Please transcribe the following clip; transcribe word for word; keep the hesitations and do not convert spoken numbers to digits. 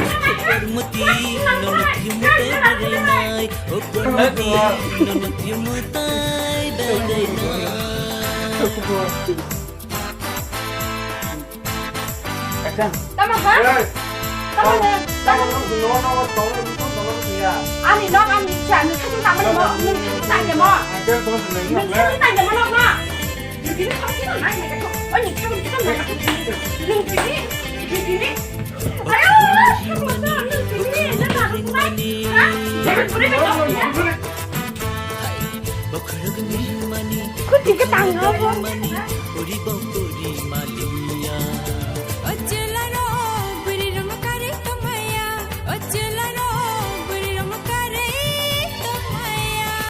Pormoti, nono thiyumu tai berainai. O Pormoti, nono thiyumu tai berainai. Tamo ha? Tamo ha? Tamo ha? Ani nok ani cha, nwng khatung tangma ni mo, nwng khatung tangma ni mo. Nwng khatung tangma nok no. Nwng tini khatung tangma ni mo. O nwng khatung tangma ni mo. Nwng tini, nwng tini. Ayo, nwng tini, nwng tini, nwng tini. Ha? Nwng tini. Kuti ka tangma bo.